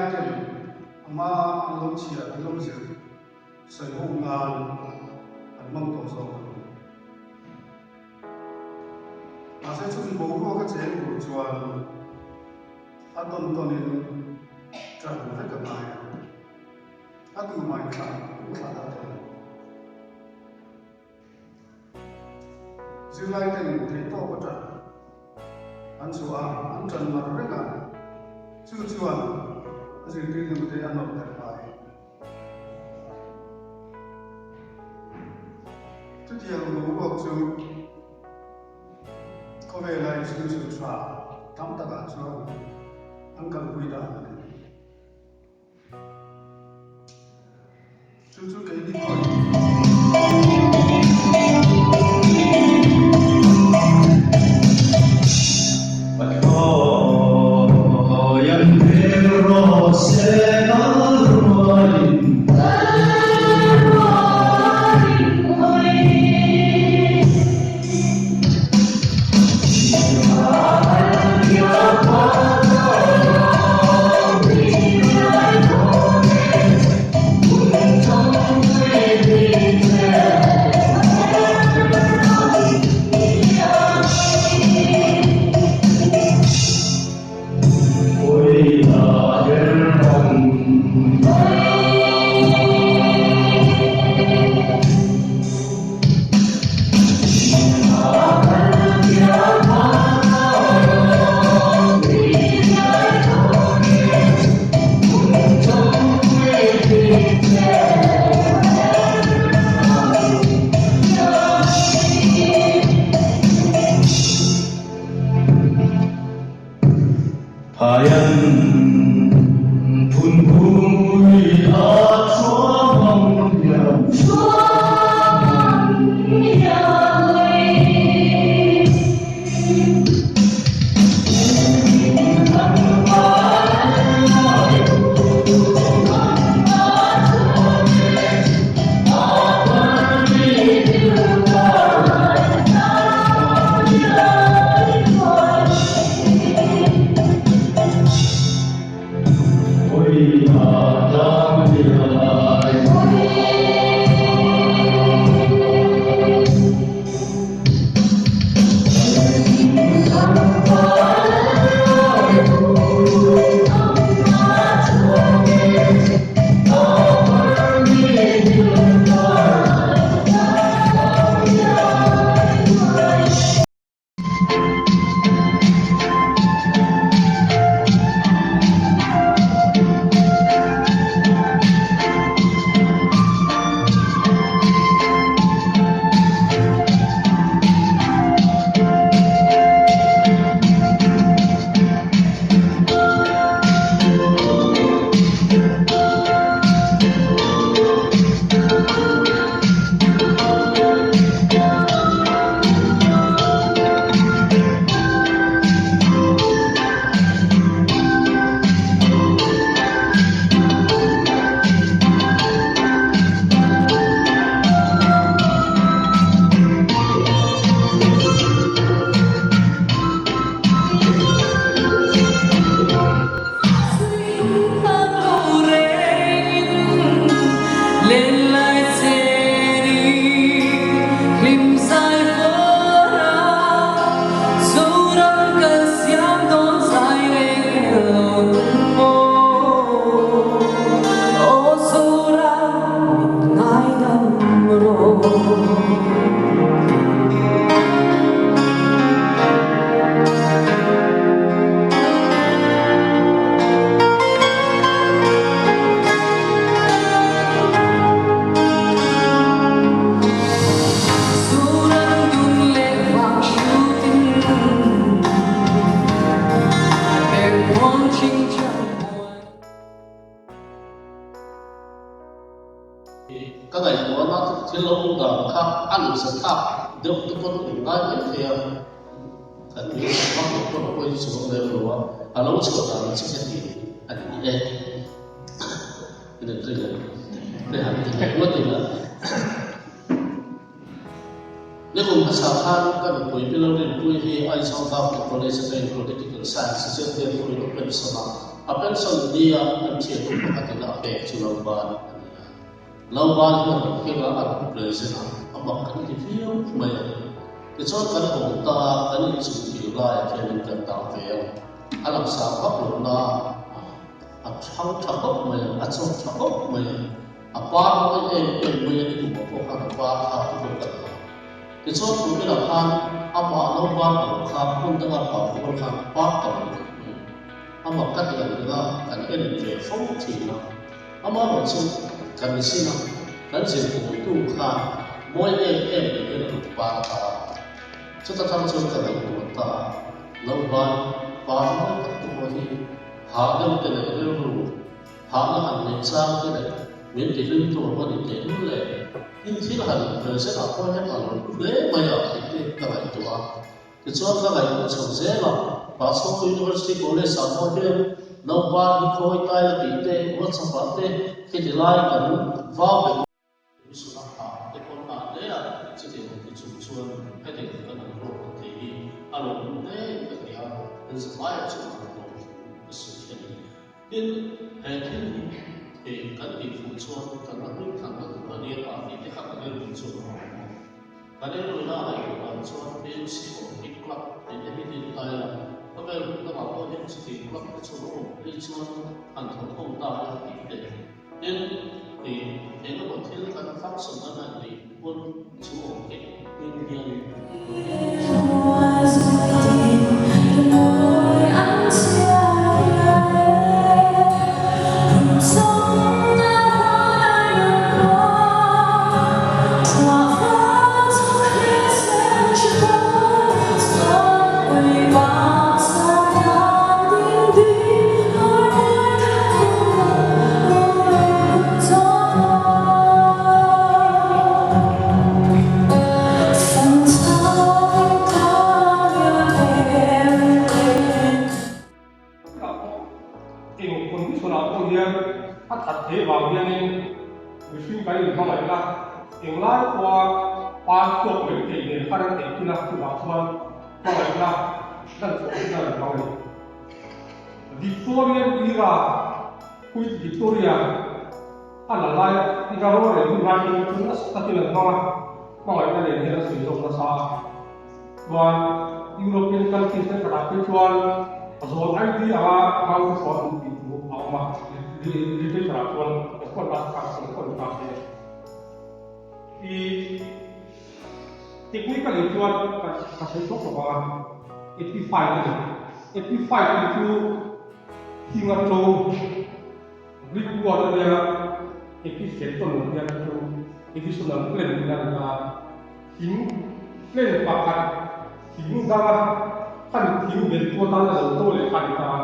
Zirlaiten a hmaa an lo chhiar an lo zir sawi ho nan an hmang tawh zawk a ni. Mahse chumi boruak a cheng tur chuan a tawn tawnin ṭan vek a ngai a, a tumah inthlah inthlah dah thei lo. Zirlaiten theihtawp a ṭan an chhuah a, an ṭan mar reng a, chu chuan a zirtirtute a nawrh der ngai. Chutiang boruak chu khawvela institution tha tam takah chuan an kalpui dan a ni. Chu chu keini pawhin. Ka ngaihtuahna thil lo awm dan kha a nuihsathlak deuh te pawn in ngai mai thei a, kan nuihsat vak loh pawn a pawi chuang lem lo a, a lo chhuah dan chu heti a ni e. Te han ti leh ngawt ila. Nikum hmasa khan ka nupui Pi Lalrinpuii hi Aizawl Government College atangin Political Science zirtirtu in a pen sam a. A pension nia an thiannu pakhatin a pek chu Nauban a ni a. Nauban hi a rawn keng a, a rawn present a, a mak kan ti viau mai a. Tichuan kan awm ta a, kan inchung thil laiah khianin kan dah ve a, a langsar vak lo na a, a thang tha khawp mai a, a chawk tha khawp mai a. A par mawi em em mai a ni kumah pawh khan a par kha a bawk a ni a. Tichuan kum inah khan amah Nauban ang kha hmun danga par rual khan par ta lo khawp mai a. Amah ka ti ang ding a, kan en ve fo thin a. Amaherawh chu kan zin a, kan zir pawltu khan mawi em em mai hian a rawn par ta a. Chuta thang chuan ka ngaihtuah ta a, Nauban par mawi tak te pawh hi hah deuh te leh rilru Hahna han neih chang te leh min ti hlim tur a ni teh lul le. In thil han present ah pawh hian a lo hlu hle mai a tih te ka ngaihtuah a. Tichuan ka ngaihtuah chho zel a, Pastor University College ah pawh hian naupang hi khawi tai la tih te, WhatsApp ah te khiti lai kan vau ve Mission a hah te pawn hah hle a, chutiang ang ti chung chuan hetiang ang kan han hlawk ta thei hi a lawm hmu hle in ka hria, kan zavaiah chuan han hlawk thu ka sawi a ni. Tin, he thil hi thei kan tih fuh chuan kan la hming than na tur a nia pa tih te kha ka rilru chuan a awm a. Ka rilruina a ngaihtuah dan chuan PUC Orchid Club tih te hi din ta ila, khawvel hmun dangah pawh hian chuti club te chu a awm phei chuan han thawk ho ta ila tih te. Tin, ih, engemaw thil kan function an han neih pawn chu awm theih hming hianin Tunah pawh eng condition-ah pawh hian a that theih vang hianin mihring kan inhmangaih a, englai pawha pan chhuak mai theih nen khan an eikin a, chuvang chuan hmangaihna lan chhuah theihna an hmang a ni. Victorian era, Queen Victoria a la lai ira rorel hun lai hi chu nasa takin an hmang a, hmangaihna nen hian a sawi zawk nasa a. Chuan European countries te khatah phei chuan zawl ID anga hmang te chuan an tih thu a awm a, literature ah chuan record a kha record ta se. I technically chuan ka sawi tawk lo ang a, epiphyte a ni. Epiphyte tih chu thing a to, Greek word a nia, epiphyton a nia chu additional plant tihna a ni ta a. Thing plant pakhat thing danga khan thing belh tu atan a lo to leh kha a ni ta a.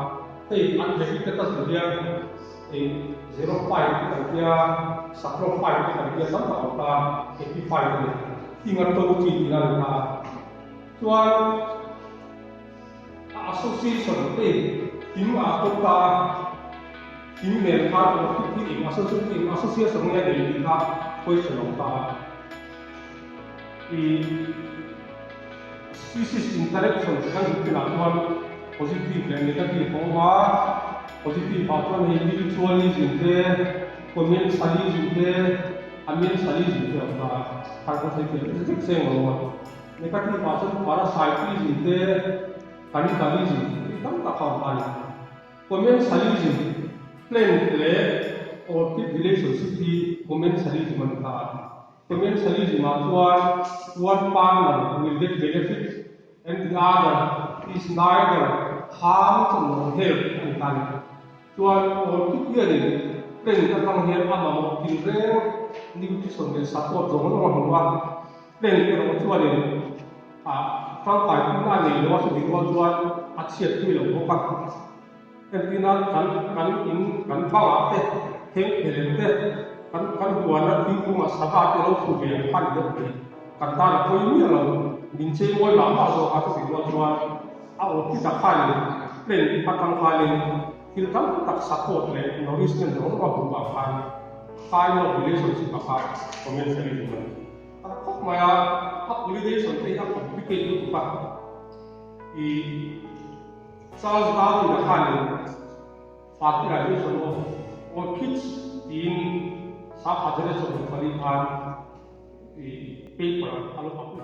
Hei an habitat a zir hian Eng xerophyte te kan tia, saprophyte te kan tia tam tak a awm ta a, epiphyte a ni. Thing a to chi tihna a ni ta a. Chuan a association te thing ah to ta a, thing nen khan orchid hi eng eng association nge a nei tih kha question a awm ta a. I species interaction kan hmuh chinah chuan positive leh negative a awm a, positive ah chuan hei mutualism te, commensalism te, amensalism te a awm ta a, thar kan sawi fiah vek vek seng a awm a. Negative ah chuan parasitism te, cannibalism tih tam tak a awm ta a ni. Commensalism, plant leh orchid relationship hi commensalism a ni ta a. Commensalism ah chuan one partner will get benefit and the other is neither harmed nor helped a ni ta a ni. Chuan orchid hianin plant atang hian a mamawh tinreng nutrition leh support zawng zawng a hmu a, plant erawh chuanin ah tangkai pui a nei lo a, chutih rual chuan a chhiat pui lo bawk a. Entirna kan kan in kan bangah te theng phelh te kan kan huana thingkungah sava te lo fu ve ang kha ni deuh mai. Kan tan a pawi miah lo, min chei mawi mah mah zawk a chutih rual chuan a aw ti tak khanin plan atang khanin thil tam tak support leh nourishment zawng zawng a hmuh vang khan kind of relationship a kha commensalism a ni. A khawp mai a, a pollination te hi a complicate lutuk a, i Charles Darwin-a khanin. Fertilization of Orchids tiin Sapha Generation 24 khan paper a lo publish.